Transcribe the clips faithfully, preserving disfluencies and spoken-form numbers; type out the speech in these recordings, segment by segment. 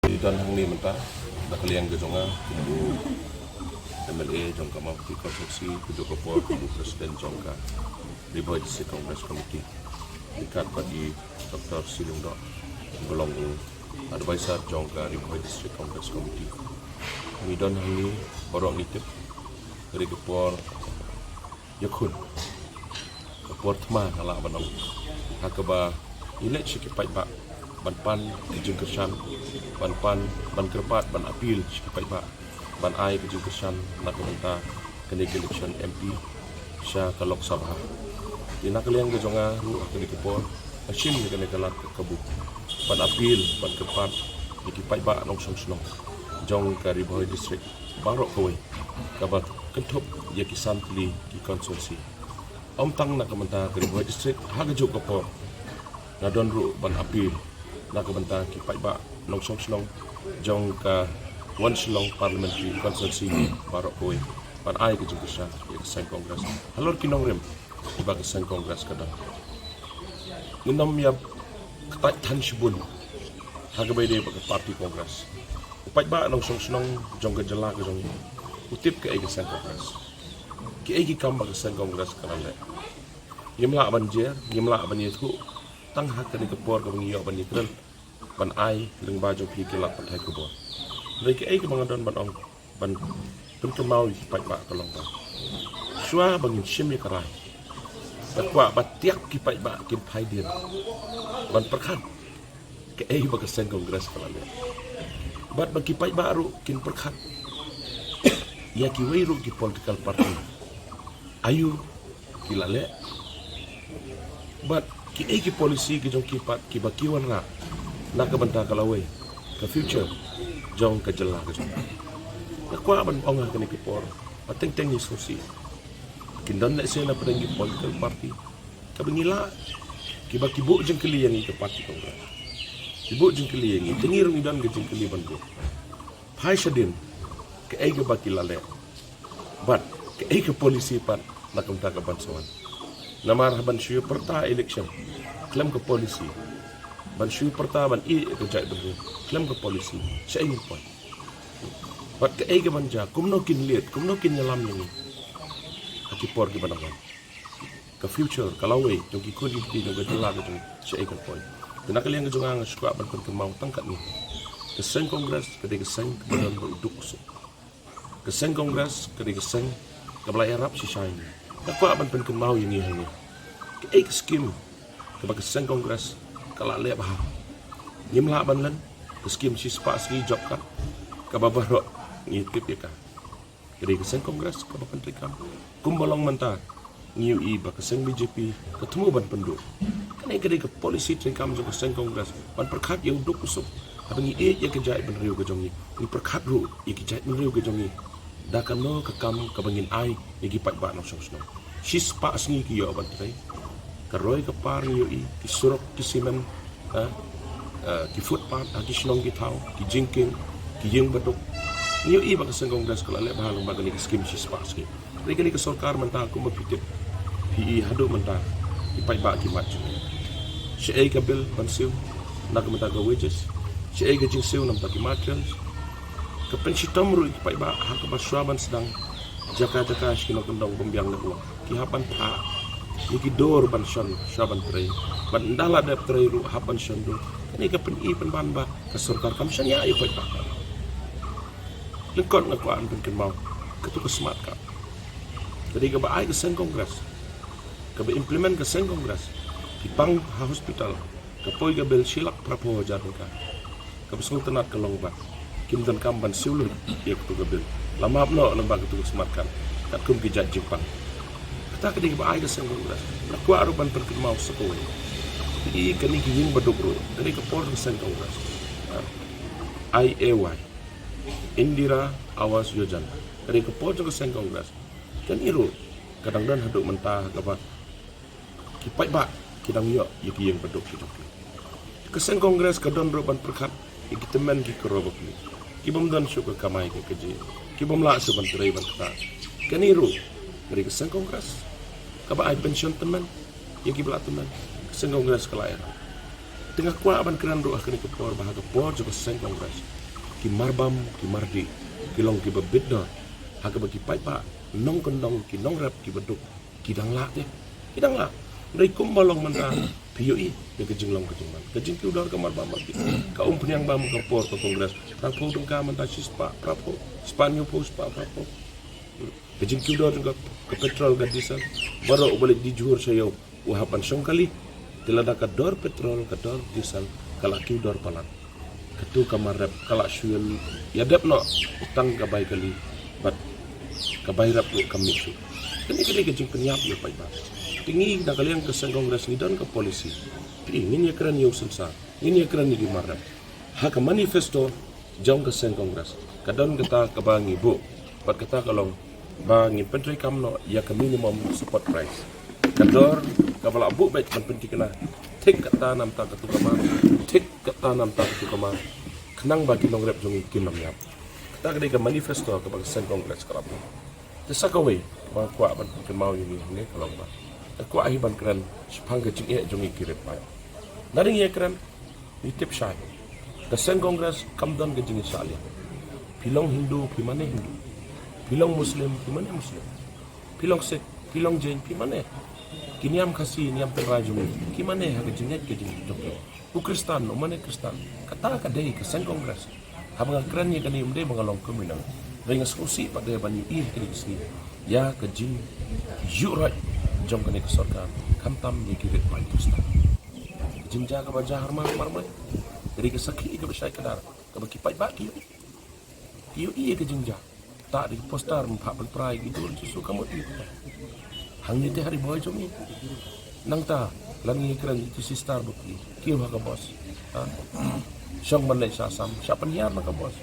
Ngi don hangne mynta na ka liang ka jong nga kum u M L A jong ka Mawhati Constituency, ka jong ka por kum u President jong ka Ri Bhoi District Congress Committee. Ryngkat bad i Doctor Siliang Doh, ba long u advisor jong ka Ri Bhoi District Congress Committee. Ngi don hangne baroh ngi tip, ka dei ka por ïakhun, ka por thma nga lah ban ong, ha kaba ngi leit sha ki paidbah ban pan ki jingkyrshan, ban pan, ban kyrpad, ban appeal sha ki paidbah ban ai ka jingkyrshan na ka bynta kane ka election M P sha ka Lok Sabha. Te na ka liang ka jong nga ruh ha kane ka por nga shim ïa kane ka lad ka kabu ban appeal, ban kyrpad ïa ki paidbah nongshong shnong jong ka Ri Bhoi District baroh kawei, kaba kynthup ïa ki san tylli ki constituency. Ym tang na ka bynta ka Ri Bhoi District, ha kajuh ka por nga don ruh ban appeal na ka bynta ki paidbah nongshong shnong jong ka West Shillong Parliamentary Constituency baroh kawei ban ai ka jingkyrshan ïa ka seng Congress halor ki nongrim kiba ka seng Congress ka don. Ngin ym ïa kyntait than shibun ha kaba ïadei bad ka party Congress. U paidbah nongshong shnong jong ka jylla ka jong ngi u tip kaei ka seng Congress, kiei ki kam ba ka seng Congress ka la leh. Ngim lah ban jer, ngim lah ban ïathuh tang ha kane ka por kaba ngi ïoh ban ïakren ban ai lyngba jong phi ki lad pathai khubor. Hynrei kaei kaba nga don ban ong, ban pynkynmaw ïa ki paidbah ka long ba shuwa ba ngin shim ïa ka rai, nga kwah ba tiak ki paidbah kin phai dien ban pyrkhat kaei ba ka seng Congress ka la leh, bad ba ki paidbah ruh kin pyrkhat ïa kiwei ruh ki political party, aïu ki la leh, bad kiei ki policy ki jong ki pat kiba ki wanrah na ka bynta ka lawei, ka future jong ka jylla ka jong ngi. Nga kwah ban ong ha kane ka por ba teng teng ngi sngewsih, kin don lehse na pdeng ki political party kaba ngi lah, kiba ki buh jingkylli ïa ngi ka party Congress, ki buh jingkylli ïa ngi, te ngi ruh ngi don ka jingkylli ban buh. Phai shadien, kaei kaba ki la leh bad kaei ka policy pat na ka bynta ka ban sa wan. Namar haba shu pyrta election khlem ka policy, ban shu pyrta ban ïeh ïa ka jaitbynriew khlem ka policy, shaei ngin poi? Bad kaei ka ban jia, kumno kin leit, kumno kin ïalam ïa ngi ha ki por kiba nang wan? Ka future, ka lawei jong ki khun ki kti jong ka jylla ka jong ngi, shaei kan poi? Te na ka liang ka jong nga, nga sngewkwah ban pynkynmaw tang katne, ka seng Congress ka dei ka seng kaba don bad u duk u suk. Ka seng Congress ka dei ka seng kaba la ïarap shisha ïa ngi. Nga kwah ban pynkynmaw ïa ngi hangne, kaei ka skim kaba ka seng Congress ka la leh bha? Ngim lah ban len, ka skim shispah sngi job card kaba baroh ngi tip ïa ka. Ka dei ka seng Congress kaba pyntreikam. Kumba long mynta, ngi ïohi ba ka seng B J P ka thmu ban pynduh. Kane ka dei ka policy treikam jong ka seng Congress, ban pyrkhat ïa u duk u suk. Haba ngi ïeit ïa ka jaitbynriew ka jong ngi, ngi pyrkhat ruh ïa ka jaitbynriew ka jong ngi da kano ka kam kaba ngin ai ïa ki paidbah nongshong shnong. Shispah sngi ki ïoh ban trei. Ka roi ka par ngi ïohi, ki surok, ki simen, eh, eh, ki footpath ha ki shnong ki thaw, ki jingkieng, ki ïing baduk. Ngi ïohi ba ka seng Congress ka la leh bha lyngba kane ka skim shispah sngi. Hynrei kane ka sorkar mynta kumba phi tip, phi i haduh mynta ki paidbah ki mad jingeh. Shaei ka bill ban siew na ka bynta ka wages, shaei ka jingsiew na ka bynta ki materials. Ka pynshitom ruh ïa ki paidbah ha kaba shuwa ban sdang jaka jaka sha ki nongkyndong bym biang network, ki hap ban phah ïa ki dur ban shon shuwa ban trei, bad ynda la dep trei ruh hap ban shon dur. Kane ka pyni pynban ba ka sorkar kam shaniah ïa ki paidbah. Lyngkot nga kwah ban pynkynmaw kato ka smart card, ka dei kaba ai ka seng Congress, kaba implement ka seng Congress. Ki pang ha hospital, ka poi ka bill shi lak phraphew hajar tyngka. Kaba sngewtynnat ka long ba kim donkam ban siew lut ïa kato ka bill. La map noh lyngba kato ka smart card, katkum ki jait jingpang. Kata ka dei kaba ai ka seng Congress. Nga kwah ruh ban pynkynmaw sa kawei, ïa kane ka ïing baduk ruh ka dei ka por ka seng Congress. I A Y, Indira Awas Yojana, ka dei ka por jong ka seng Congress. Kane ruh ka dang don haduh mynta, kaba ki paidbah ki dang ïoh ïa ki ïing baduk ki jong ki. Ka seng Congress ka don ruh ban pyrkhat ïa ki tymmen ki kro bapli, ki bym don shuh ka kamai ka kajih, ki bym lah shuh ban trei ban ktah. Kane ruh ka dei ka seng Congress, kaba ai pension tymmen ïa kiba la tymmen. Ka seng Congress ka la ïarap. Te nga kwah ban kren ruh ha kane ka por ba ha ka por jong ka seng Congress, ki marbam, ki mardih, ki long kiba bit dor ha kaba ki paidbah nongkyndong, ki nongrep kiba duk ki dang lah te, ki dang lah. Hynrei kumba long mynta phi ïohi ïa ka jinglong ka jingman, ka jingkiew dor ka marbam mardih. Ka umphniang bam ka por ka Congress, phraphew tyngka, mynta shispah phraphew, spah hynñiewphew, spah phraphew. Ka jingkiew dor jong ka, ka petrol, ka diesel, baroh uba leit dih jhur sha ïew u hap ban shong kali. Te lada ka dor petrol, ka dor diesel ka la kiew dor palat, kato ka mar rep ka la shu ïadep noh tang ka bai kali bad ka bai rep ruh kam mih shuh. Kane ka dei ka jingpynïap ïa u paidbah. Te ngi na ka liang ka seng Congress ngi don ka policy. Phi, ngin ïakren ïa u sensar, ngin ïakren ïa ki mar rep. Ha ka manifesto jong ka seng Congress ka don kata kaba ngi buh, bad kata ka long ba ngin pyntreikam noh ïa ka minimum support price. Ka dor kaba la buh beit ban pynthikna, thik kata namar kata ka mar, thik kata namar kata ka mar, khnang ba ki nongrep jong ngi kin ym ïap. Kata ka dei ka manifesto kaba ka seng Congress ka la buh. Te sa kawei ba nga kwah ban pynkynmaw ïa ngi hangne ka long ba nga kwah hi ban kren shaphang ka jingeh jong ngi ki riewpaid. Naduh ngi ïakren, ngi tip shai, ka seng Congress kam don ka jingïasaid leh. Phi long Hindu, phi mane Hindu. Phi long Muslim, phi mane Muslim. Phi long Sikh, phi long Jain, phi mane. Ki niam Khasi, niam tynrai jong ngi ki mane ha ka jingngeit ka jingïeit jong ki. U Khristan u mane Khristan. Kata ka dei ka seng Congress. Haba nga kren ïa kane ym dei ba nga long kum u nang, hynrei nga sngewsih pat de ban ïohi ha kine ki sngi ïa ka jingïuhroit jong kane ka sorkar, khamtam ïa ki riewpaid Khristan. Ka jingjia kaba jia ha mar mar mai, ka dei ka sakhi kaba shai kdar kaba ki paidbah ki ïohi. Ki ïohi ïa ka jingjia. Tah da ki poster, ym phah pynpra ïa ki dur Jisu ka mut ïa ka. Hangne te ha Ri Bhoi jong ngi. Nangta lada ngi kren ïa ki sister bad ki kiew ha ka bus, ha, shong ban leit sha Assam, shah pynhiar na ka bus.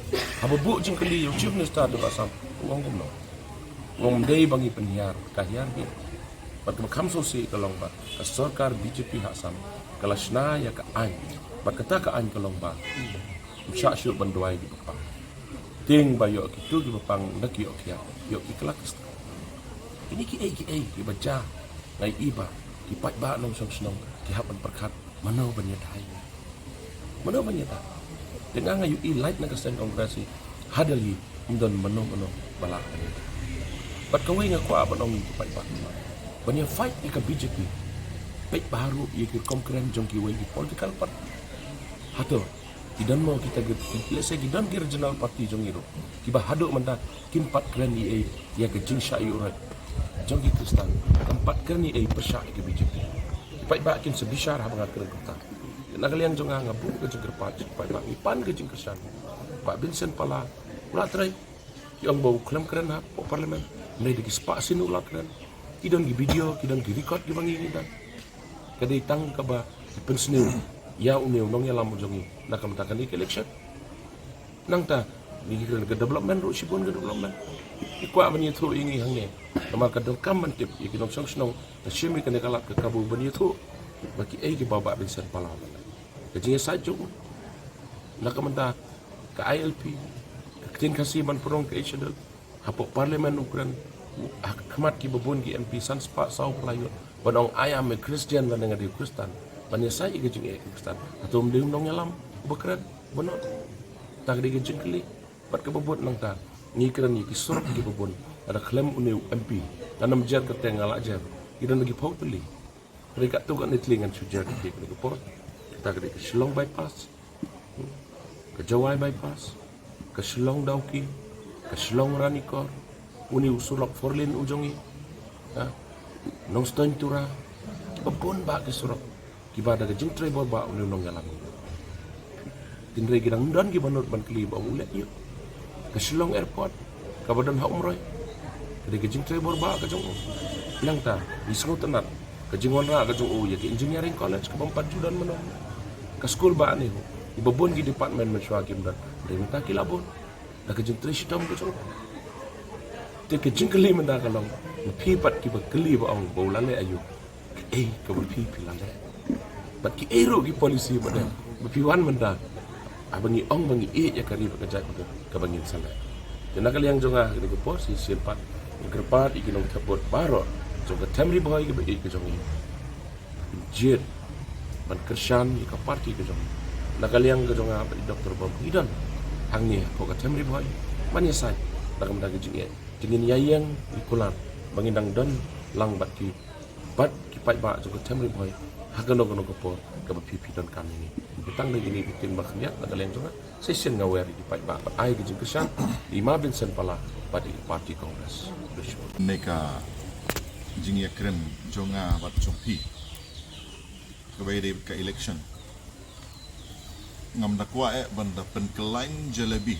Haba buh jingkylli ïa u Chief Minister jong Assam, u ong kumno? U ong ym dei ba ngi pynhiar, ka hiar hi. Bad kaba kham sngewsih ka long ba ka sorkar B J P ha Assam ka la shna ïa ka aiñ, bad kata ka aiñ ka long ba ym shah shuh ban duwai kiba pang. Tieng ba ïoh kito kiba pang da ki ïoh kiad, ïoh ki kylla ki stad. Kine kiei kiei kiba jia, nga ïohi ba ki paidbah nongshong shnong ki hap ban pyrkhat mano ban ïada ïa ngi, mano ban ïada. Te nga, nga ïohi lait na ka seng Congress hi ha Delhi ym don mano mano ba lah ban ïada. Bad kawei nga kwah ban ong ïa ki paidbah ban ïa fight ïa ka B J P. Peit bha ruh ïa ki rukom kren jong kiwei ki political party. Hato ki don mo kita ki, lehse ki don ki regional party jong ngi ruh kiba haduh mynta kim pat kren ei ei ïa ka jingshah ïuhroit jong ki Khristan, kim pat kren ei ei pyrshah ïa ka B J P. Ki paidbah kin sa bishar haba nga kren kumta. Na ka liang jong nga, nga buh ka jingkyrpad, ki paidbah, ngi pan ka jingkyrshan. Bah Vincent Pala u la trei, ki ong ba u khlem kren hapoh Parliament, hynrei da ki spah sien u la kren. Ki don ki video, ki don ki record kiba ngi ngi don. Ka dei tang kaba ki pynsniew ïa une u nongïalam u jong ngi na ka bynta kane ka election. Nangta ngi kren ka development ruh, shibun ka development. Ki kwah ban ïathuh ïa ngi hangne, namar ka donkam ban tip ïa ki nongshong shnong. Nga shim ïa kane ka lad ka kabu ban ïathuh ba kiei kiba Bah Vincent Pala u la leh. Ka jingïasaid jong u na ka bynta ka I L P, ka ktien Khasi ban pynrung ka Eighth Schedule, hapoh Parliament u kren, ha khmat kiba bun ki M P, san spah saw phew ïoh, ban ong, "I am a Christian," lane, "Nga dei u Khristan." Ban ïasaid ïa ka jingeh ka Khristan, hato ym dei u nongïalam uba kren, uba nod? Kata ka dei ka jingkylli. Bad kaba bud nangta, ngi kren ïa ki surok kiba bun. Lada khlem une u M P, ngan ym jer kyrteng, nga la jer, ki don da ki phew tylli. Hynrei katto katne tylli ngan shu jer kyrteng ha kane ka por. Kata ka dei ka Shillong Bypass, ka Jowai Bypass, ka Shillong Dawki, ka Shillong Ranikor, une u surok four lane u jong ngi, ha, Nongstoiñ Tura, kiba bun bah ki surok kiba da ka jingtrei bor bah une u nongïalam. Hynrei ki dang don kiba nud ban kylli ba u leh aïu. Ka Shillong Airport kaba don ha Umroi, ka dei ka jingtrei bor bah ka jong u. Nangta ngi sngewtynnat ka jingwanrah ka jong u ïa ka Engineering College kaba ym pat ju don mynno. Ka skul bah NEHU, kiba bun ki department mynshuwa kim don, hynrei mynta ki la bun da ka jingtrei shitom ka jong u. Te ka jingkylli mynta ka long, ma phi pat kiba kylli ba ong ba u la leh aïu, kaei kaba phi phi la leh? Bad kiei ruh ki policy ba dei ba phi wan mynta, haba ngi ong ba ngi ïeit ïa ka ri bad ka jaid, kaba ngin sa leh? Te na ka liang jong nga, ha kane ka por shisien pat, nga kyrpad ïa ki nongthep vote baroh jong ka Them Ri Bhoi kaba ïeit ka jong ngi, ban jied ban kyrshan ïa ka party ka jong ngi. Na ka liang ka jong nga bad i Doctor Bom, ngi don hangne ha ka them Ri Bhoi ban ïasaid da ka bynta ka jingeh. Te ngin ïa ïeng ïa kular ba ngin dang don lang bad ki, bad ki paidbah jong ka them Ri Bhoi ha kano kano ka por kaba phi phi donkam ïa ngi. Te tang da kine ki ktien ba khyndiat na ka liang jong nga, sa shisien nga wer ïa ki paidbah bad ai ka jingkyrshan ïa i Ma Vincent Pala bad ïa ka party Congress. Kane ka jingïakren jong nga bad jong phi kaba ïadei bad ka election. Ngam da kwah eh ban da pynkylla jalebi.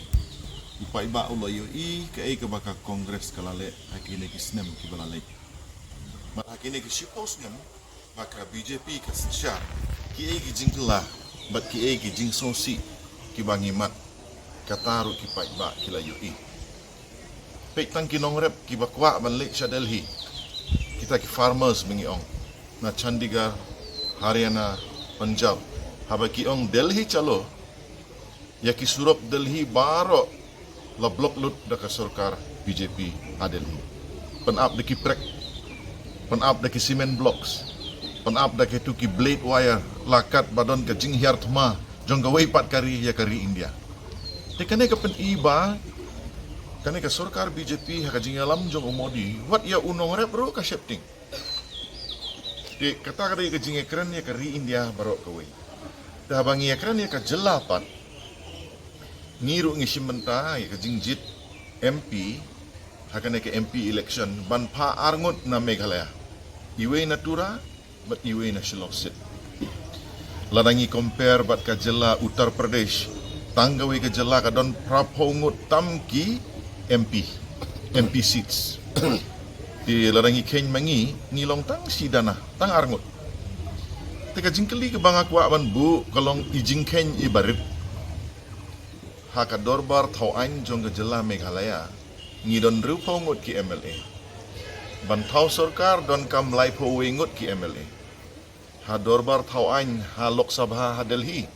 U paidbah u la ïohi kaei kaba ka Congress ka la leh ha kine ki snem kiba la leit. Bad ha kine ki shiphew snem ba ka B J P ka synshar, kiei ki jingkylla bad kiei ki jingsngewsih kiba ngi mad, kata ruh ki paidbah ki la ïohi. Peit tang ki nongrep kiba kwah ban leit sha Delhi, kita ki farmers ba ngi ong, na Chandigarh, Haryana, Punjab, haba ki ong Delhi chalo, ïa ki surok Delhi baroh la block lut da ka sorkar B J P ha Delhi. Pynap da ki prek, pynap da ki cement blocks, pynap da kitu ki blade wire, la kat ba don ka jinghiar thma jong kawei pat ka ri ïa ka ri India. Te kane ka pyni ba kane ka sorkar B J P ha ka jingïalam jong u Modi, wat ïa u nongrep ruh ka shepting. Te kata ka dei ka jingïakren ïa ka ri India baroh kawei. Te haba ngi ïakren ïa ka jylla pat, ngi ruh ngi shim bynta ïa ka jingjied M P ha kane ka M P election ban phah arngut na Meghalaya, iwei na Tura bad iwei na Shillong seat. Lada ngi compare bad ka jylla Uttar Pradesh, tang kawei ka jylla ka don phraphew ngut tam ki M P, M P seats. Te lada ngi kheiñ ma ngi, ngi long tang shi dana, tang arngut. Te ka jingkylli kaba nga kwah ban buh ka long, i jingkheiñ iba rit. Ha ka dorbar thaw aiñ jong ka jylla Meghalaya, ngi don hynriewphew ngut ki M L A. Ban thaw sorkar donkam laiphew wei ngut ki M L A. Ha dorbar thaw aiñ ha Lok Sabha ha Delhi,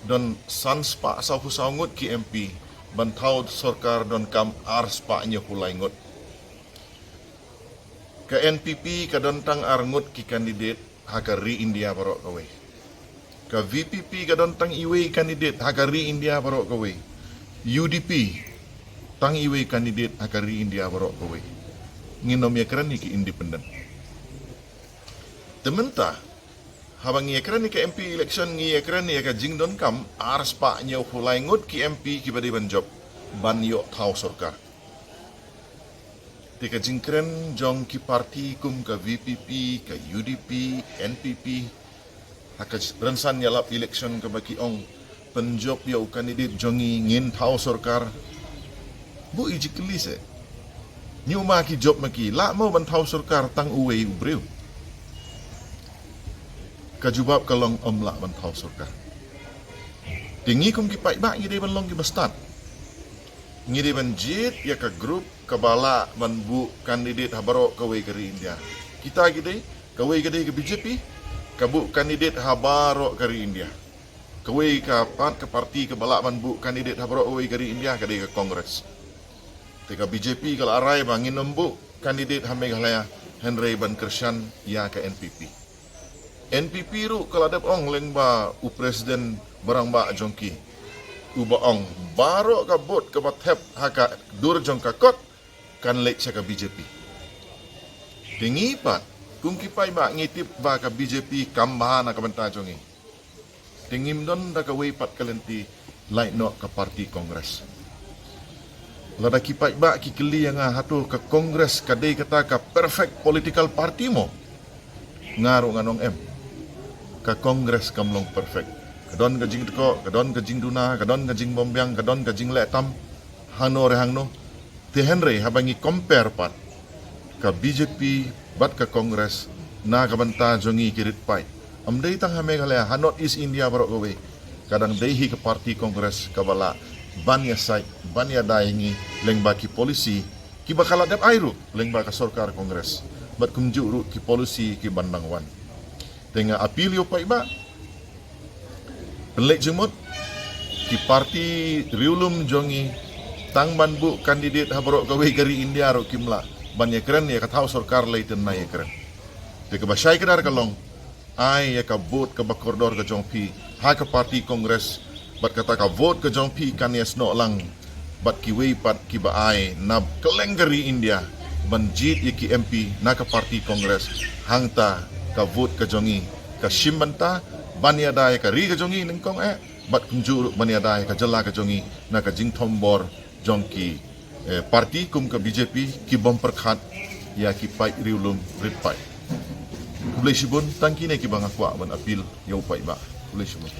don san spah sawphew saw ngut ki M P. Ban thaw sorkar donkam ar spah hynñiewphew lai ngut. Ka N P P ka don tang arngut ki candidate ha ka ri India baroh kawei. Ka V P P ka don tang iwei candidate ha ka ri India baroh kawei. U D P tang iwei candidate ha ka ri India baroh kawei. Ngin ym ïakren ïa ki independent. Te mynta, haba ngi ïakren ïa ka M P election, ngi ïakren ïa ka jingdonkam ar spah hynñiewphew lai ngut ki M P kiba dei ban jop ban ïoh thaw sorkar. Te ka jingkren jong ki party kum ka V P P, ka U D P, N P P, ha ka rynsan ïalap election kaba ki ong, pynjop ïa u candidate jong ngi ngin thaw sorkar. Buh i jingkylli seh. Ngi ma ki jop ma ki, lah mo ban thaw sorkar tang uwei u briew? Ka jubab ka long ym lah ban thaw sorkar. Te ngi kum ki paidbah ngi dei ban long kiba stad. Ngi dei ban jied ïa ka group kaba lah ban buh candidate ha baroh kawei ka ri India. Kita ki dei, kawei ka dei ka B J P, ka buh candidate ha baroh ka ri India. Kawei ka pat ka party kaba lah ban buh candidate ha baroh kawei ka ri India ka dei ka Congress. Te ka B J P ka la rai ba ngin ym buh candidate ha Meghalaya, hynrei ban kyrshan ïa ka N P P. N P P ruh ka la dep ong lyngba u president barangbah jong ki, uba ong baroh ka vote kaba thep ha ka dur jong ka kot kan leit sha ka B J P. Te ngi pat kum ki paidbah ngi tip ba ka B J P kam bha na ka bynta jong ngi. Te ngim don da kawei pat ka lynti lait noh ka party Congress. Lada ki paidbah ki kylli ïa nga, hato ka Congress ka dei kata ka perfect political party mo? Nga ruh ngan ong em. Ka Congress kam long perfect. Ka don ka jingdkoh, ka don ka jingduna, ka don ka jingbymbiang, ka don ka jingleh tam hangno re hangno. Te hynrei haba ngi compare pat ka B J P bad ka Congress na ka bynta jong ngi ki rit paid, ym dei tang ha Meghalaya, ha North East India baroh kawei, ka dang dei hi ka party Congress kaba lah ban ïasaid, ban ïada ïa ngi lyngba ki policy kiba ka la dep ai ruh lyngba ka sorkar Congress, bad kumjuh ruh ki policy kiban dang wan. Te nga appeal ïa u paidbah, pynleit jingmut, ki party riewlum jong ngi, tang ban buh candidate ha baroh kawei ka ri India ruh kim lah ban ïakren ïa ka thaw sorkar lei tynrai ïakren. Te kaba shai kdar ka long, ai ïa ka vote kaba kordor ka jong phi ha ka party Congress, Bad kata ka vote ka jong phi kan ïasnoh lang bad kiwei pat kiba ai na kylleng ka ri India ban jied ïa ki M P na ka party Congress. Hangta ka vote ka jong ngi ka shim bynta ban ïada ïa ka ri ka jong ngi nyngkong eh, bad kumjuh ruh ban ïada ïa ka jylla ka jong ngi na ka jingthombor jong ki, eh, party kum ka B J P ki bym pyrkhat ïa ki paid riewlum rit paid. Khublei shibun, tang kine kiba nga kwah ban appeal ïa u paidbah. Khublei shibun.